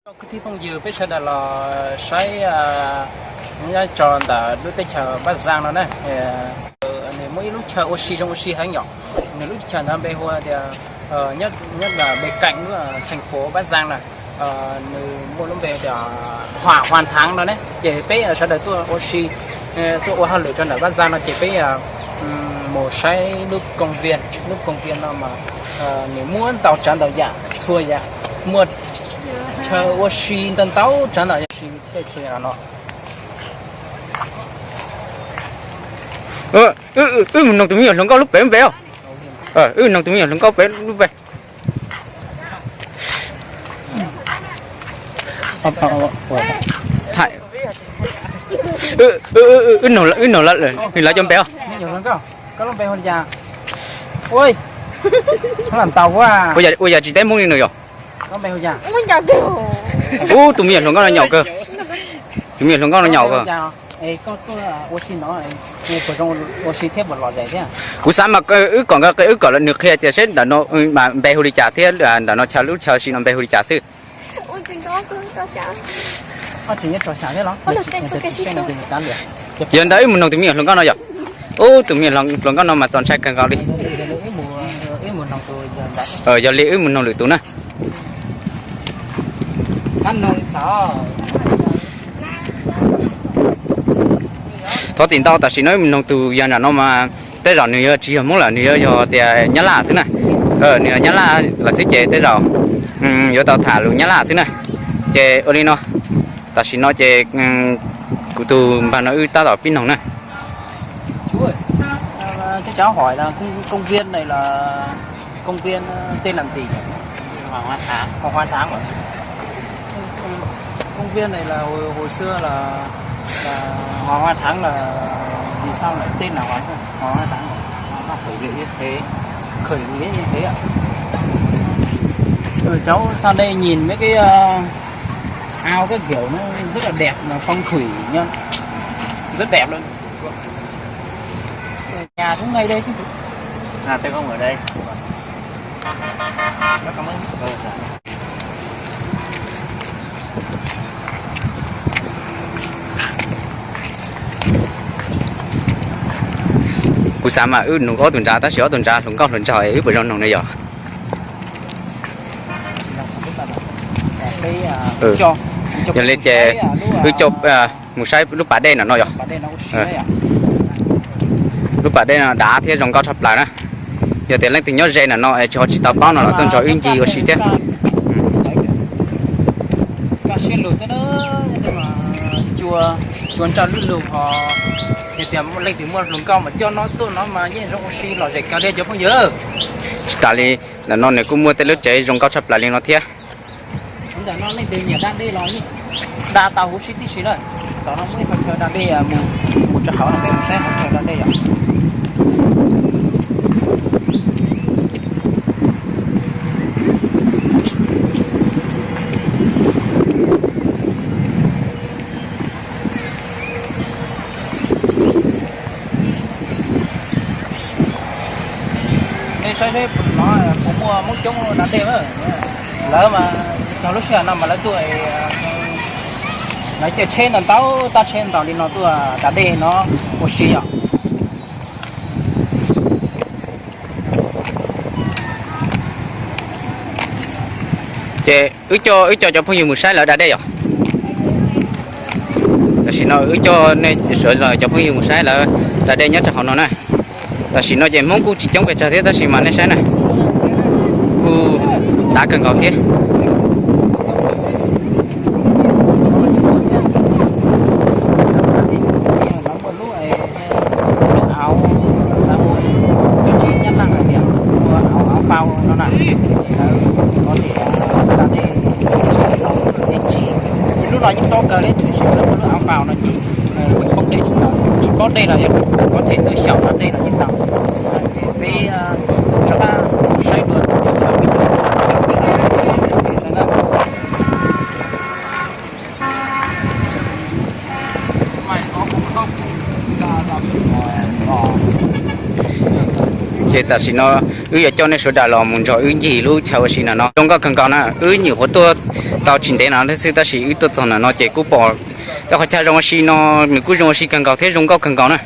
Cov kwv tij phooj ywg, peb sawv daws los saib nyob tso ntawm lub teb chaws Pab Zaj no na. Nws muaj ib lub chaw ua si zoo ua si heev yom. Nws lub chaw ntawd npe hu tias, nyob nyob bên cạnh lub thành phố Pab Zaj na, nws muaj lub npe tias Họa Hoàn Thắng no ne. Ces peb sawv daws tuaj ua si, tuaj ua hauj lwm rau ntawm Pab Zaj no ces peb mus saib lub công viên, lub công viên no mas nws muaj ntau tsav ntau yam, txhua yam, muaj chaw ua si ntau ntau tsav ntau yam si tej txhua yam no. Wb mus noog tus me nyuam hluas nkauj lub pem lub npe os. Wb mus noog tus me nyuam hluas nkauj pem lub npe. Wb noog lawv cov npe os. Ua yam tsis teb Hmoob li nws yog. Ub, tus me nyuam hluas nkauj no nyaum kawg. Tus me nyuam hluas nkauj no nyaum kawg. Kuv xav mas wb kom nkawd, wb kom nws qhia tias seb ntawm no mas npe hu li cas thiab ntawm no chaw, lub chaw sim no npe hu li cas xwb. Yog ntawd wb mus noog tus me nyuam hluas nkauj no yom. Ub, tus me nyuam hluas nkauj no mas txaus ntshai kawg nkaus li. Yog li wb mus noog lwm tus na. Thov txim ntau, tam sim no wb mus noog tus yawg nram no mas tej zaum nws yuav tsis yog Hmoob lawm, nws yuav yog tias Nyab Laj xwb na. Nws yog Nyab Laj lawm xwb ces tej zaum yuav tau tham lus Nyab Laj xwb na. Ces ua li no, tam sim no ces kuv tus npawg no wb tab tom pib noog na. Chú ơi, cho cháu hỏi là công, công viên này là công viên, ờ, tên là gì nhỉ? Hoàng Hoa Thám. Hoàng Hoa Thám à? Công viên này là hồi, hồi xưa là, là Hoàng Hoa Thám là vì sao lại tên là Hoàng, Hoàng Hoa Thám nhỉ? Nó khởi nghĩa như thế. Khởi nghĩa như thế ạ. Rồi cháu sang đây nhìn mấy cái, ờ, ao các kiểu nó rất là đẹp mà phong thủy nhá. Rất đẹp luôn. Nhà cũng ngay đây chứ. À, tôi không ở đây. Rất cảm ơn. Kuv xav mas wb nug ob tug nrad tab sis ob tug nrad hluas nkauj hluas nraug es wb puas zoo noog ne yog. Yog li ces wb coj mus saib lub pas dej no no yog. Lub pas dej no dav thiab zoo nkauj tshaj plaws na. Yog tias leej twg nyob ze ntawm no es tsis ho tsis tau paub no los tuaj nrog wb ncig ua si thiab. Cua nrog lub lug ho, yog tias leej twg muaj hluas nkauj mas coj no tuaj no mas yeej zoo ua si lom zem kawg li cov phooj ywg. Tsis tas li, ntawm no nws kuj muaj tej lub tsev zoo nkauj tshaj plaws li no thiab. Ntawm no leej twg nyiam da dej los da tau huv si tib si na. Tom no muaj ib qhov chaw da dej, mus, mus rau hauv no peb mus saib qhov chaw da dej yom. Nej saib seb no puas muaj Hmoob coob da dej. Lawv mas txog lub sij hawm no mas lawv tuaj, lawv caij tsheb ntau ntau, tab tsheb ntau li no tuaj da dej no ua si yom. Ces wb coj, wb coj cov phooj ywg mus saib lawv da dej yom. Tam sim no wb coj nej sawv daws cov phooj ywg mus saib lawv da dej nyob rau hauv no na. Tam sim no ces Hmoob kuj tsis coob pes tsawg thiab tab sis mas nej saib na, kuj dav kawg nkaus thiab. Lub auv, lub auv, cov tsis nyab laj hais tias ua auv, auv phao no na, lawv có thể da dej, dej tsis, lub no yeej tob kawg li, tiam sis lawv ua lub auv phao no ces tsis paub dej, tsis paub dej los yog có thể twb xyaum da dej los yeej tau. Peb rov qab saib dua, saib dua. Ces tam sim no wb yuav coj nej sawv daws los mus nrog wb ncig lub chaw ua si no no. Zoo nkauj kawg nkaus na, wb nyuam qhuav tuaj Tau tsis ntev no xwb tab sis wb tuaj txog ntawm no ces kuj pom tej qhov chaw zoo ua si no, nws kuj zoo ua si kawg nkaus thiab zoo nkauj kawg nkaus na.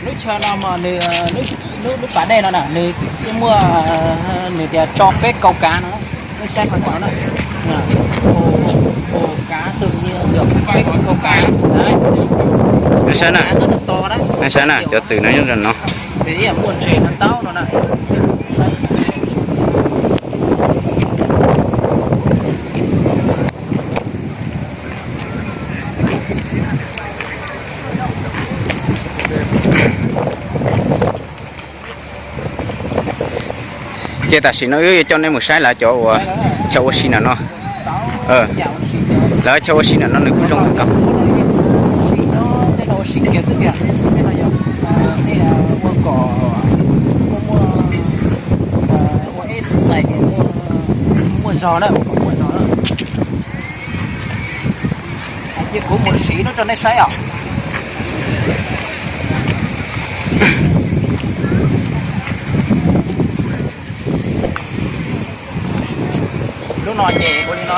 Lub chaw no mas nws, lub pas dej no na nws yeej muaj, nws tias cho phép câu cá no, nej saib qhov no na, câu cá tự nhiên được phép câu cá. Saib na, saib na, cov txwm no nyob no. Muaj ntses no taub no na. Ces tam sim no wb yuav coj nej mus saib lawv cov uas chaw ua si ntawm no. Lawv chaw ua si ntawm no nws kuj zoo kawg nkaus. Muaj zog na, muaj zog na. Cia kuv mus siv lub rau nej saib os. Lub no ces ua li no.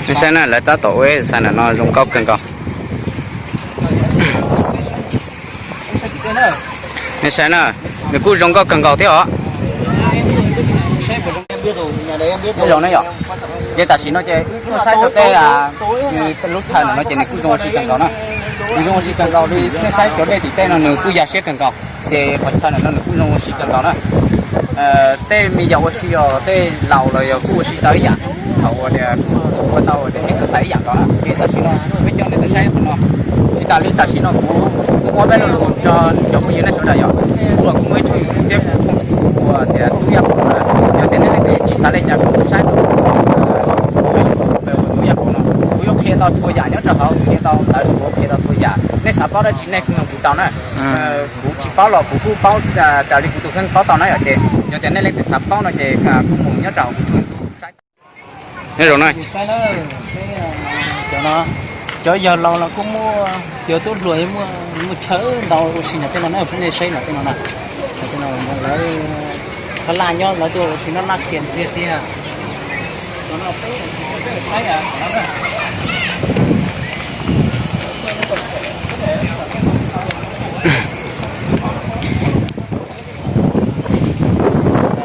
Nej saib na, lawv tab tom ua xav ntawm no zoo nkauj kawg nkaus. Nej saib na, nws kuj zoo nkauj kawg nkaus thiab os. Zoo ne yom. Ces tam sim no ces wb tuaj saib rau tej, nws lub chaw ntawm no ces nws kuj zoo ua si kawg nkaus na. Nws zoo ua si kawg nkaus li, nej saib cov dej tim tej no nws kuj ya siab kawg nkaus. Ces qhov chaw ntawm no nws kuj zoo ua si kawg nkaus na. Tej me nyuam ua si os, tej laus los yog kuj ua si tau ib yam, thaum uas tias kuj ua tau tias ib tug xaiv ib yam nkaus na. Ces tam sim no peb coj nej tuaj saib qhov no. Tsis tas li tam sim no kuv muab peb lo lus tso cov phooj ywg nej sawv daws yom. Kuv los kuv muaj ib tshooj YouTube thiab kuv tshooj YouTube hu tias Tub Yaj Pov na. Yog tias nej leej twg tsis xav li cas kuv saib tau YouTube hu Tub Yaj Pov no, kuv yuav qhia tau txhua yam nyob rau hauv, qhia tau ntawv Suav, qhia tau txhua yam. Nej xav paub dab tsi nej kuj nug kuv tau na. Kuv tsis paub los kuv kuj paub raws li kuv tus kheej paub tau na yom. Ces yog tias nej leej twg xav paub no ces kuj mus nyob rau hauv kuv tshooj YouTube saib. Nyob zoo na. Cov yawg laus los kuj muaj, cov tub hluas muaj, muaj chaw ntau ua si nram tej no na, nej saib nram tej no na. Lawv, lawv laj nyob lawv tuaj ua si noj nab kiag ntxiag tiag. Ntawm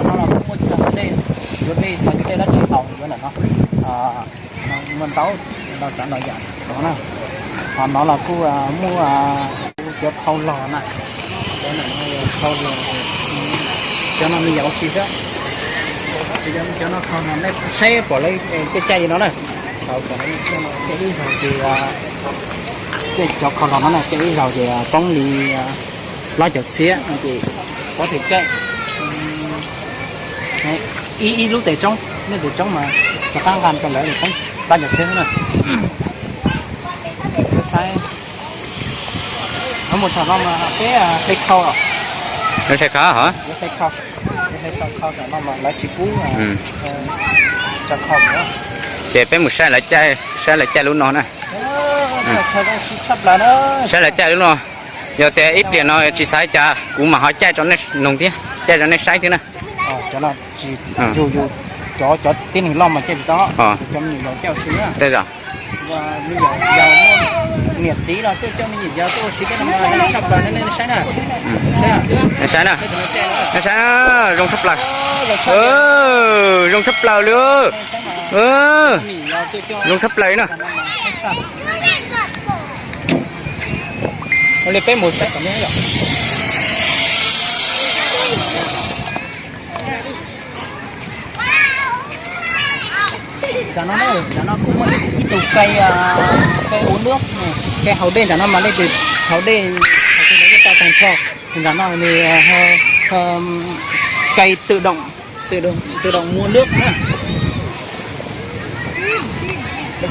no los kuj muaj cov dej, yuav dej, xav yuav dej dab tsi haus yuav ntawm no. Muaj ntau, ntau tsav ntau yam no na. Ho no los kuj muaj cov khau log na. Cov no me nyuam ua si xwb. Cov no khau no nej saib pom lawv caij caij li no na. Caij ib zaug ces, caij cov khau log no na, caij ib zaug ces poob li plaub caug txhiab no ces pov them caij ib, ib lub tes tsoob, nej tes tsoob mas rov qab nqa rau lawv poob plaub caug txhiab na. Saib, mus thaum no mas peb hle khau los, hle khau, hle khau, hle khau thaum no mas lawv tsis pub tso khau. Ces peb mus saib lawv caij, saib lawv caij lub no na. Saib lawv caij lub no. Yog tias ib pliag no tsis xav cas kuv mam ho caij rau nej noog thiab, caij rau nej saib thiab na. Yus, yus, cov, cov tib neeg loj mas caij tsis tau, cov me nyuam yaus caij ua si na. Tej zaum me nyuam yaus, niam txiv los tuaj coj me nyuam yaus tuaj ua si thiab no mas tshaj plaws, nej saib na. Saib na, saib na, zoo tshaj plaws, zoo tshaj plaws li, zoo tshaj plaws na. Li peb mus saib tom no yom. Tam no, tam no kuj muaj ib tug cây, cây uống nước, cây hàu đê, tam no mas leej twg hàu đê, hais tias lawv yeej tau tag nrho. Tam no nws cây tự động, tự động, tự động mua nước na. Nej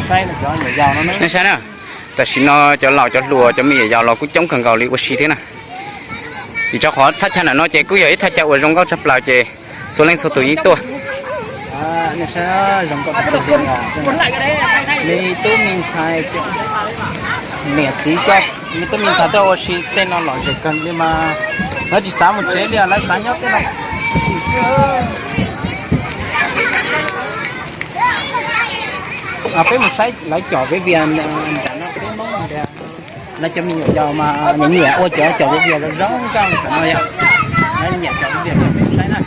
saib na, tam sim no cov laus cov hluas cov me nyuam yaus los kuj coob kawg nkaus li ua si thiab na. Vim rau qhov thaj chaw ntawm no ces kuj yog ib thaj chaw uas zoo nkauj tshaj plaws ces txhua leej txhua tus yeej tuaj. Nej saib zoo nkauj tiag tiag li. Me tub me ntxhais, niam txiv coj me tub me ntxhais tuaj ua si tej no lom zem kawg li mas, lawv tsis xav mus tsev li, lawv xav nyob tej no. Peb mus saib lawv cov peb vias nram no, peb Hmoob tias lawv cov me nyuam yaus mas nyiam nyiam ua cov cov peb vias zoo zoo nkauj tam no yom. Lawv nyiam cov peb vias, peb saib na.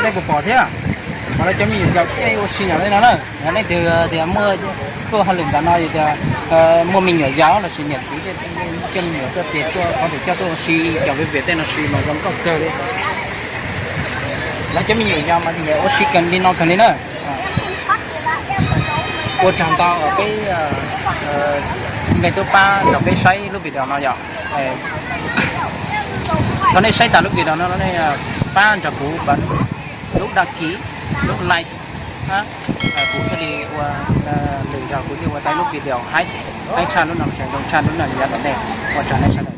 Nej puas pom thiab, mas lawv cov me nyuam yaus coj ua si nyob li no na. Yog leej twg tias muaj tuaj hauj lwm ntawm no tias muaj me nyuam yaus lossis niam txiv coj me nyuam tuaj ces tuaj qhov twg coj tuaj ua si, cov peb vias tej no si mas zoo nkauj kawg li. Lawv cov me nyuam yaus mas nyiam ua si kawg li no kawg li na. Ua tsaug ntau uas peb, nej twb pab nrog peb saib lub video no yom. Thaum nej saib tas lub video no, nej pab nrog kuv pab lub đăng ký, lub like, kuv thiaj li ua lwm zaus kuv thiaj ua tau lub video haib, haib tshaj lub no, zoo tshaj lub no nyob ntawm nej. Ua tsaug nej sawv daws.